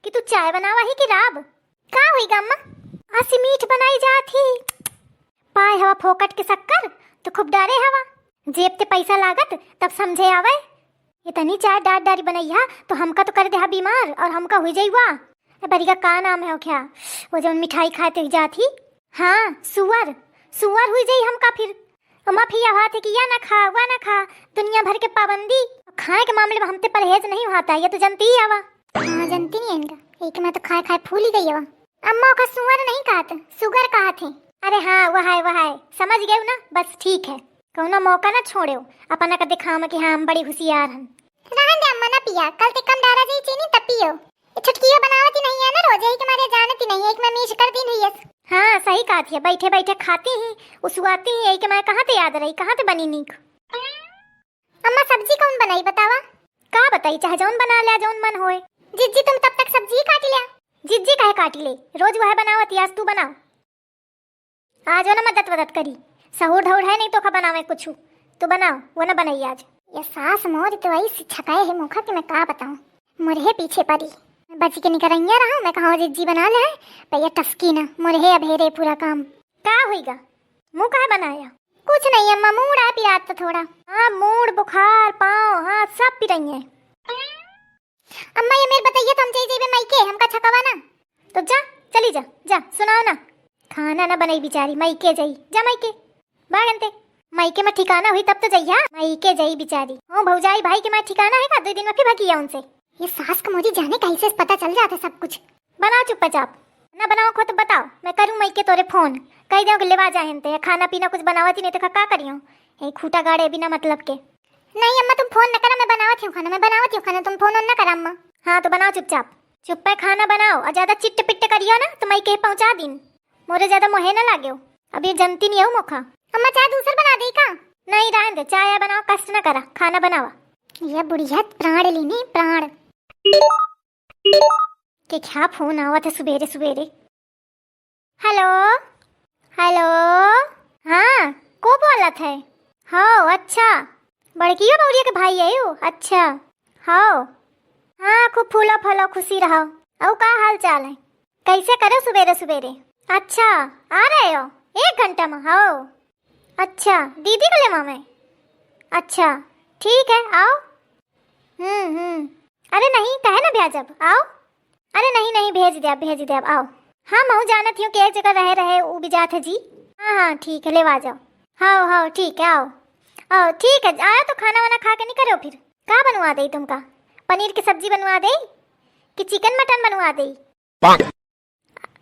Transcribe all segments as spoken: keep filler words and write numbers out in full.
तू चाय बनावा ही कि राब? का हुई गा अम्मा? असी मीठ बनाई जात ही। पाए हवा फोकट के शक्कर, तो खूब डारे हवा। जेब ते पैसा लागत, तब समझे आवे। इतनी चाय डार डारी बनैया, तो हमका तो कर देहा बीमार और हमका हुई जाई वा। ए बरिगा का नाम है ओख्या? वो जौन मिठाई खाए ते जात ही। हाँ, सुअर, सुअर हुई जाई हमका फिर। अम्मा फिर यह बात है कि या ना खा, वा ना खा, दुनिया भर के पाबंदी। खाए के मामले में हमते परहेज नहीं होता, ये तो जनती ही हवा। हाँ, जनती नहीं इनका, एक में तो खाए खाए फूल ही गई हवा। अम्मा ओका सुअर नहीं कहत, सुगर कहत है। अरे हाँ, वह है, वह है, समझ गए ना, बस ठीक है। कौनो मौका ना छोड़े, अपना का दिखावा कि हाँ, हम बड़ी होशियार हन। रहन दे अम्मा, ना पिया, कल ते कम डारा जाई चीनी, तब पियो। ये छुटकियो बनावत ही नहीं है ना, रोज यही के मारे जानत ही नहीं है, एक में मीठ कर दिन हुई है। हाँ, सही कहत है, बैठे बैठे खाती ही, उसुआती ही, यही के मारे कहाँ ते याद रही, कहाँ ते बनी नीक। अम्मा, सब्जी कौन बनाई बतावा? का बताई, चाहे जौन बना ले, जौन मन होए। जिज्जी, तुम तब तक सब्जी ही काट लिया। जिज्जी काहे काटी ले, रोज वह बनावत ही, आज तू बनाओ। आज वो ना मदद वदद करी, सहूर धौर है नहीं तो खा बनावे कुछ, तू बनाओ, वो ना बनाई आज। ये सास मोर तो ऐसी छकाए है मुखा कि मैं का बताऊं, मुरहे पीछे पड़ी। बची के निकरैया रहा, मैं कहा जिज्जी बना ले, पर ये टसकी ना, मुरहे अभेरे पूरा काम। का होइगा? मुँह काहे बनाया? कुछ नहीं अम्मा, मूड़ आ पिरात तो थोड़ा। हाँ, मूड़, बुखार, पाँव, हाँ, सब पिरैया। अम्मा, ये मेर बताइए तो हम चली जइबे मायके, हमका छकावा ना। तो जा, चली जा, जा, सुनाओ ना। खाना ना बनाई बिचारी, मायके जाई, जा मायके। बागन ते, मायके में ठिकाना हुई तब तो जइहा, मायके जाई बिचारी। हो भौजाई, भाई के माँ ठिकाना है का? दो दिन में फिर भगिया उनसे। ये सास का मोरी जाने कैसे पता चल जाता सब कुछ। बनाओ चुप्पचाप, ना बनाओ खो तो बताओ, मैं करूँ मायके तोरे फोन, कह दे कि लेवा जाए ते, खाना पीना कुछ बनावत ही नहीं तो का, का करियो? ए खूटा गाड़े बिना मतलब के। नहीं अम्मा, तुम फोन न करा, मैं बनावत हूँ खाना, मैं बनावत हूँ खाना, तुम फोन न करा अम्मा। हाँ, तो बनाओ चुपचाप। चुप्पे खाना बनाओ और ज्यादा चिट्ट पिट्ट करियो ना, तो मायके पहुँचा दिन। मोरे ज्यादा मोहे ना लाग्यो, अब ये जनती नहीं हूँ मोखा। अम्मा, चाय दूसर बना दे का? नहीं, रहन दे, चाय बनाओ, कष्ट ना करा, खाना बनावा। ये बुढ़िया प्राण लीनी, प्राण। के क्या फोन आवत है सुबेरे सुबेरे? हेलो, हेलो, हाँ, को बोलत है? हो, अच्छा, बड़कियो बौरिया के भाई है यू? अच्छा, हो, हाँ, खूब फूलो फलो, खुशी रहो। अउ का हाल चाल है? कैसे करो सुबेरे सुबेरे? अच्छा, आ रहे हो? एक घंटा में? हो, अच्छा, दीदी के लेवा में? अच्छा, ठीक है, आओ। हम्म, हम्म। अरे नहीं, कहे ना भेजब, आओ। अरे नहीं, नहीं, भेज देब, भेज देब, आओ। हाँ, महू जानत हूँ कि एक जगह रहे रहे, उ भी जात है जी। हाँ, हाँ, ठीक है, लेवा जाओ। हाँ, हाँ, ठीक है, आओ। आओ, ठीक है, आया तो खाना वाना खा के निकलो फिर। का बनवा दे तुमका? पनीर की सब्जी बनवा दे कि चिकन मटन बनवा दे?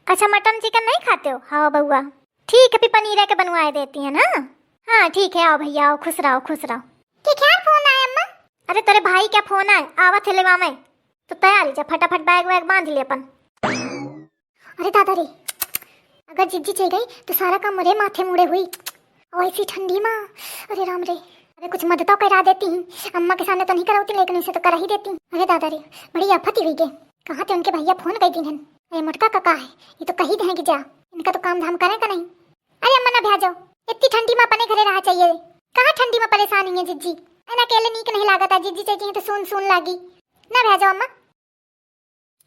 अच्छा, मटन चिकन नहीं खाते हो? हाँ बउआ, ठीक है, फिर पनीर के बनवाए देती है ना। हाँ ठीक है, आओ भैया, आओ, खुश रहो, खुश रहो। के ख्याल फोन आया अम्मा? अरे तेरे भाई क्या फोन आए, आवत है लेवा में, तो तैयारी जा, फटाफट बैग वैग बांध ले अपन। अरे दादा रे, अगर जिज्जी चल गई तो सारा काम मोरे माथे मुड़े हुई। और ऐसी ठंडी माँ, अरे राम रे, अरे कुछ मदद तो करा देती ही, अम्मा के सामने तो नहीं कराती लेकिन इसे तो करा ही देती। अरे दादा रे, बड़ी आफत ही हुई गे। कहाँ थे उनके भैया फोन कई दिन हन। अरे मोटका का का है, ये तो कही दे हैं कि जा, इनका तो काम धाम करें का नहीं। अरे अम्मा ना भेजो, इतनी ठंडी में अपने घरे रहा चाहिए। कहाँ ठंडी में परेशान हुई है जिज्जी, है ना, अकेले नीक नहीं लागत है, जिज्जी चाहिए तो सुन सुन लागी। ना भेजो अम्मा।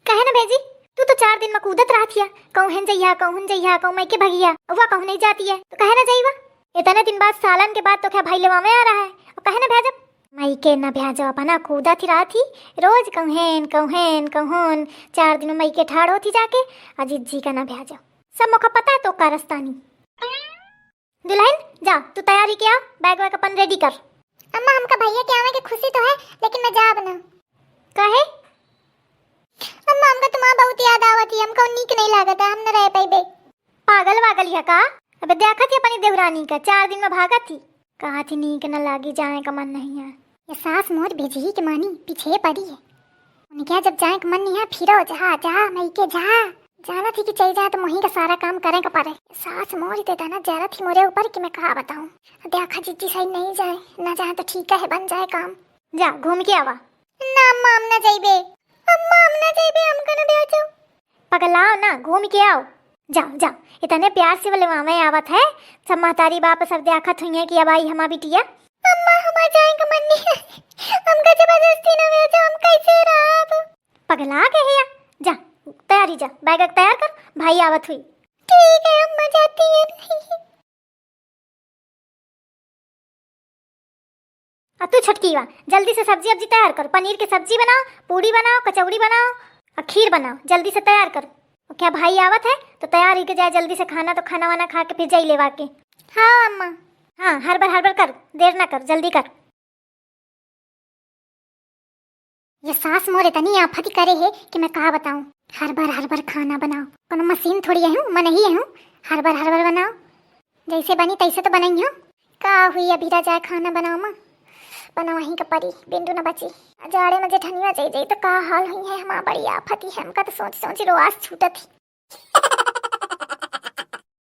कहे ना भेजी, तू तो चार दिन में कूदत रहत हिया, कहूँ हेन जइहा, कहूँ हेन जइहा, कहूँ मायके भगिया, अउआ कहूँ नहीं जाती है, तो कहे ना जइबा। इतने दिन बाद, सालन के बाद तो क्या भाई लेवा में आ रहा है, और कहे ना भेजब। मायके ना भेजो, अपना कूदत ही रहत ही, रोज कहूँ हेन, कहूँ हेन, कहूँ हेन, चार दिन में मायके ठाड़ होती जाके, आ जिज्जी का ना भेजो। सब मोका पता है तो का रस्तानी। दुल्हन, जा, तू तैयारी के आ, बैग वैग अपन रेडी कर। अम्मा, हमका भैया के आवे के खुशी तो है, लेकिन मैं जाब ना। काहे? अम्मा, हमका तुम्हार बहुत याद आवत ही, हमका नीक नहीं लागत है, हम न रह पाइबे। पागल वागल है का? अबे देखत ही अपनी देवरानी का, चार दिन में भागत ही। कहा थी नीक न लागी, जाए का मन नहीं है। ये सास मोर भेजही के मानी पीछे पड़ी है। उनके जब जाए के मन नहीं है, फिरो जहा, जहा, मई के जहा। जाना थी कि चल जाए तो मोही का सारा काम करे के पड़े। सास मोर इतने दाना जरा थी मोरे ऊपर कि मैं कहा बताऊं। देखा जिज्जी सही नहीं जाए, ना जाए तो ठीक है, बन जाए काम। जा घूम के आवा। ना अम्मा, हम ना जाइबे। अम्मा, हम ना जाइबे, हमका ना भेजो। पगलाओ ना, घूम के आओ। जाओ, जाओ, इतने प्यार से बोले मामा आवत है, सब महतारी बाप सब देखत हुई है कि अब आई हमार बिटिया। अम्मा, हमार जाए का मन नहीं है, हमका जबरदस्ती ना भेजो, हम कैसे रहब? पगला के हिया, जा, आएगा तैयार कर, भाई आवत हुई। ठीक है अम्मा, जाती है। आ तू छोटकी बा, जल्दी से सब्जी अब्जी तैयार कर, पनीर के सब्जी बनाओ, पूड़ी बनाओ, कचौड़ी बनाओ और खीर बनाओ, जल्दी से तैयार कर। और क्या भाई आवत है तो तैयार ही के जाए जल्दी से खाना, तो खाना वाना खा के फिर जाई लेवा के। हाँ अम्मा। हाँ, हड़बड़ हड़बड़ कर, देर ना कर, जल्दी कर। ये सास मोर इतनी आफती करे है कि मैं का बताऊं। हड़बड़ हड़बड़ खाना बनाओ, कोनो मशीन थोड़ी है हूँ, मनही है हूँ, हड़बड़ हड़बड़ बनाओ, जैसे बनी तैसे तो बनई हूँ। का हुई अभी रजाए खाना बनाओ माँ, बनवाही का परी, बिंदु न बची। जाड़े में जेठनिया जाई जाई तो का हाल हुई है हमार, बड़ी आफती है, हमका तो सोच सोच रोआस छूटत ही।